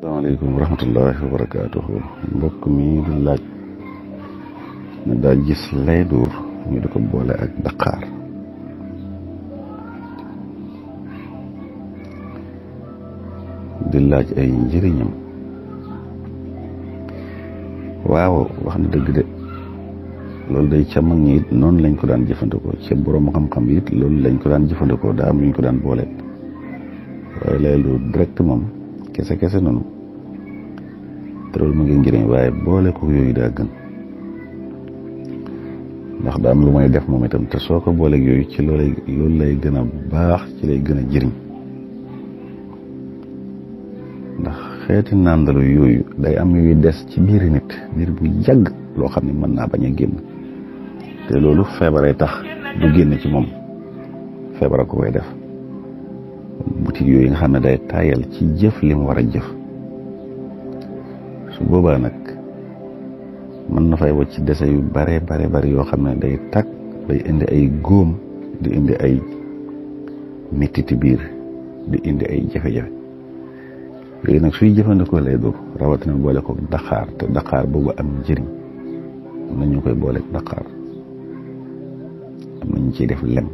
asalaamaaleykum wa rahmatullahi wa barakaatuhu. Mbokk mi di laaj ne daa gis lay duur ñu di ko boole ak daqaar. di laaj ay njëriñam. waaw wax na dëgg de loolu day ca mag ñi it noonu lañ ko daan jëfandikoo ca borom xam-xam it loolu lañ ko daan jëfandikoo daa am lu ñu ko daan boole waaye lay duur direct moom kese noonu te loolu mu ngi njëriñ waaye boole ko yooyu daa gën ndax daa am lu may def moom itam te soo ko booleeg yooyu ci loolu lay gën a baax ci lay gën a jëriñ ndax xeeti nàndalu yooyu day am yuy des ci biiri nit biir bu yàgg loo xam ne mën naa bañ a génn te loolu feebaray tax du génn ci moom feebara ko koy def butit yooyu nga xam ne day taayal ci jëf li mu war a jëf su boobaa nag mën na fay wacc dese yu bare yoo xam ne day tag day indi ay góom di indi ay mettiti biir di indi ay jafe-jafe léegi nag suy jëfandikoo lay dur rawatina boole ko daqaar te daqaar boobu am njëriñ am na ñu koy boole daqaar am na ñu ciy def lem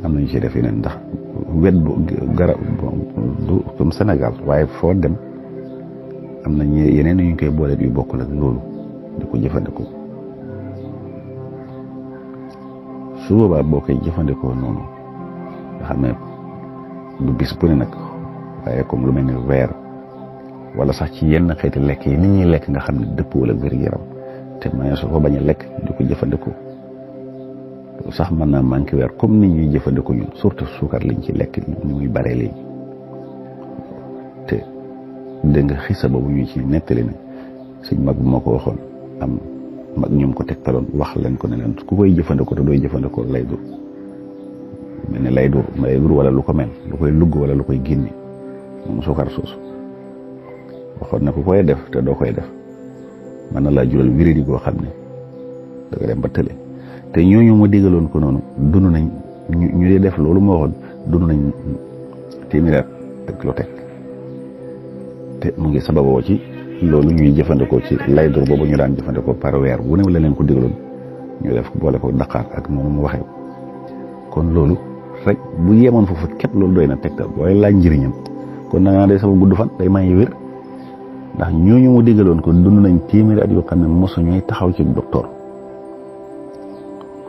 am na ñu ciy def yeneen ndax wet bu garab du comme Sénégal waaye foo dem am na yeneen ñu koy boole yu bokkul ak loolu di ko jëfandikoo su boobaa boo koy jëfandikoo noonu nga xam ne du bis bu ne nag waaye comme lu mel ni weer wala sax ci yenn xeeti lekk yi ni ñuy lekk nga xam ne dëppoo ak wér-gu-yaram te ma su ko bañ a lekk di ko jëfandikoo sax mën naa manqué weer comme ni ñuy jëfandikoo ñun surtout suukar liñ ci lekk ni muy bare léegi te dégg nga xisa boobu ñu ci nettali ne suñ mag bu ma ko waxoon am mag ñoom ko tegtaloon wax leen ko ne leen ku koy jëfandikoo te dooy jëfandikoo lay dur mel ne lay dur wala lu ko mel lu koy lugg wala lu koy génne moom suukar soosu waxoon ne ku koy def te doo koy def mën na laa jural wéradi goo xam ne da nga dem ba tële te ñooñu ma digaloon ko noonu dund nañ ñu dee def loolu ma waxoon dund nañ téeméer ak lu teg te mu ngi sababoo ci loolu ñuy jëfandikoo ci lay dur boobu ñu daan jëfandikoo par weer wu ne la leen ko digaloon ñu def boole ko daqaar ak noonu mu waxee kon loolu rek bu yemoon foofu képp loolu doy na tegtal waaye laaj njëriñam kon da nga day sama gudd fan day may wér ndax ñooñu mu digaloon ko dund nañ téeméeri at yoo xam ne mosu ñuy taxaw ci docteur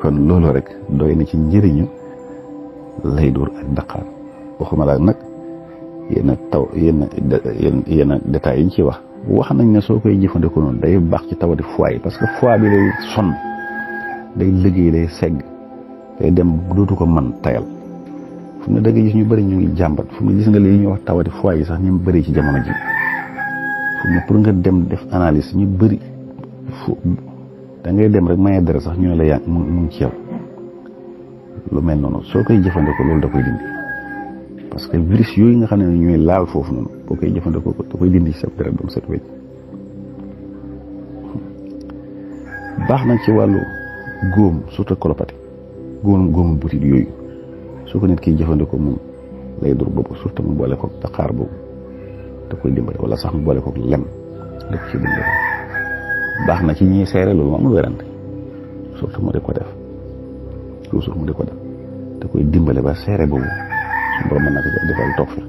kon loolu rek doy na ci njëriñu lay dur ak daqaar waxuma la nag yenn détails yi ñu ci wax nañ ne soo koy jëfandikoo noonu day baax ci tawati foie yi parce que foie bi day sonn day liggéey day segg day dem dootu ko mën tayal fu mu ne da nga gis ñu bëri ñu ngi jàmbat fu mu ne gis nga li ñuy wax tawati foie yi sax ñu bëri ci jamono ji fu mu ne pour nga dem def analyse ñu bëri da ngay dem rek maye dara sax ñu ne la yaa mu ngi ci yow lu mel noonu soo koy jëfandikoo loolu da koy dindi parce que virus yooyu nga xam ne ñooy laal foofu noonu boo koy jëfandikoo ko da koy dindi ci sa deret ba mu set wecc baax na ci wàllu góom surtout colopathie góomu butit yooyu su ko nit kiy jëfandikoo moom lay dur boobu surtout mu boole ko daqaar boobu da koy dimbale wala sax mu boole ko lem da ko ci dimbale baax na ci ñiy seere loolu amul werante surtout mu di ko def toujours mu di ko def da koy dimbale ba seere boobu su borom mën na ko defal tawfiq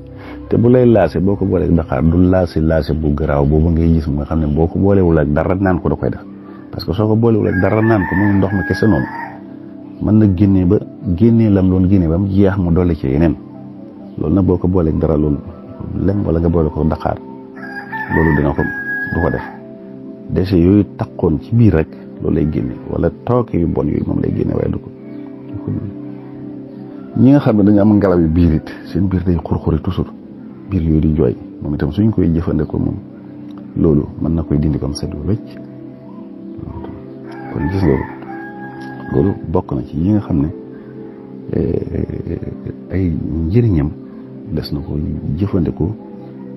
te bu lay laase boo ko booleeg daqaar du laase bu garaaw boobu ngay gis nga xam ne boo ko boolewul ak dara naan ko da koy def parce que soo ko boolewul ak dara naan ko muy ndox mi kese noonu mën na génnee lam doon génne ba mu jeex mu dolli ci yeneen loolu nag boo ko booleeg dara loolu lem wala nga boole ko daqaar loolu dina ko du ko def déchets yooyu takkoon ci biir rek loolu lay génne wala tooke yu bon yooyu moom lay génne waaye du ko ñi nga xam ne dañu am ngelaw yu biir it seen biir day xurxuri toujours biir yooyu di jooy moom itam suñ koy jëfandikoo moom loolu mën na koy dindi comme seetlu wecc kon gis loolu bokk na ci yi nga xam ne ay njëriñam des na ko jëfandikoo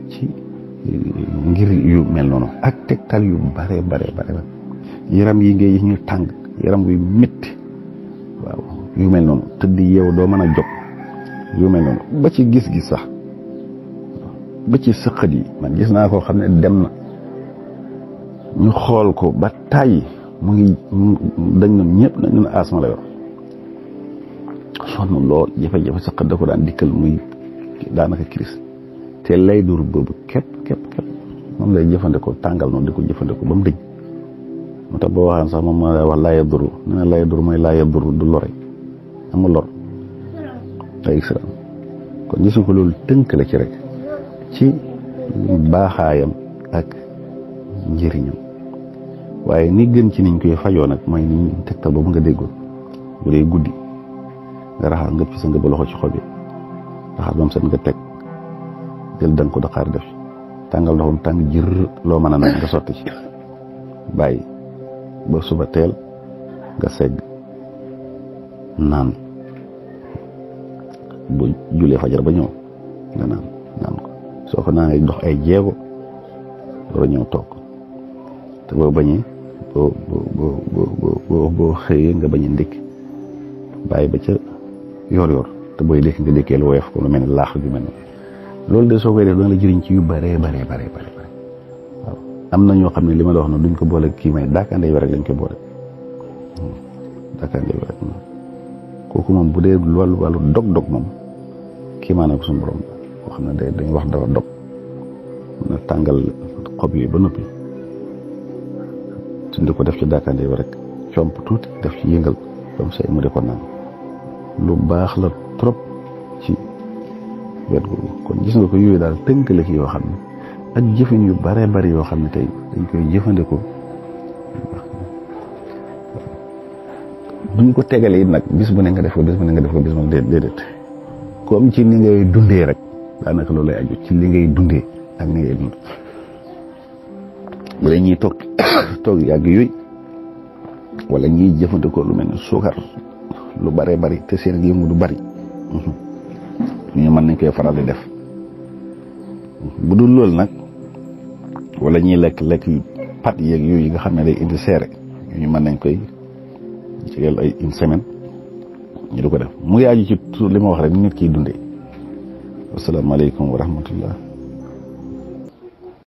ci ngir yu mel noonu ak tegtal yu bare yaram yi ngay ñu tàng yaram yu métti waaw yu mel noonu tëdd yeew doo mën a jóg yu mel noonu ba ci gis-gis sax ba ci sëqat yi man gis naa koo xam ne dem na ñu xool ko ba tàyyi mu ngi dañ na ñëpp na ñun asma la yor sonn lool jafe-jafe sëqat da ko daan dikkal muy daanaka crise te lay dur boobu képp moom lay jëfandikoo tàngal noonu di ko jëfandikoo ba mu dëj moo tax boo waxaan sax moom moo lay wax laaya duru nee na laaya duru mooy laaya duru du lore amul lor ay islam kon gisu ko loolu tënk la ci rek ci baaxaayam ak njëriñam waaye ni gën ci niñ koy fajoo nag mooy ni tegtal boobu nga déggoon bu dee guddi nga raxas nga pisa nga ba loxo ci xob yi raxas bam set nga teg jël danga ko daqaar def ci tàngal ndoxum tàng jër loo mën a nag nga sotti ci bàyyi ba suba teel nga segg naan bu julee fajar ba ñëw nga naan ko soo ko naanee dox ay jéego door a ñëw toog te boo bañee boo xëyee nga bañ a ndékki bàyyi ba ca yor te booy dékki nga dékkee lu woyof ko lu mel ne laax ju mel ne loolu de soo koy def dana la jëriñ ci yu bare waaw am na ñoo xam ne li ma la wax noonu duñ ko boole kii may daakaande yi rek lañ koy boole daakaande yi rek kooku moom bu dee wàllu dog moom kii maanaam ko suñu borom boo xam ne dañ wax dafa dog na tàngal xob yi ba noppi suñ di ko def ci daakaande yi rek comp tuuti def ci yëngal comme ça mu di ko naan lu baax la trop ci wet googu kon gis nga ko yooyu daal tënk la ci yoo xam ne ak jëfin yu bare bari yoo xam ne tey dañ koy jëfandikoo buñ ko tegalee it nag bis bu ne nga def ko bis bu ne nga def ko bis bu ne déedéet comme ci ni ngay dundee rek daanaka loolu lay aju ci li ngay dundee ak ni ngay dund bu dee ñuy toog yàgg yooyu wala ñiy jëfandikoo lu mel ne suukar lu bare bari te seen yëngu du bari ñu mën nañ koy faral di def bu dul loolu nag wala ñuy lekk yu pat yeeg yooyu nga xam ne day indi seere ñu mën nañ koy jegeel ay une semaine ñu du ko def mu ngi aju ci li ma wax rek nit kiy dundee wasalaamaaleykum wa rahmatullah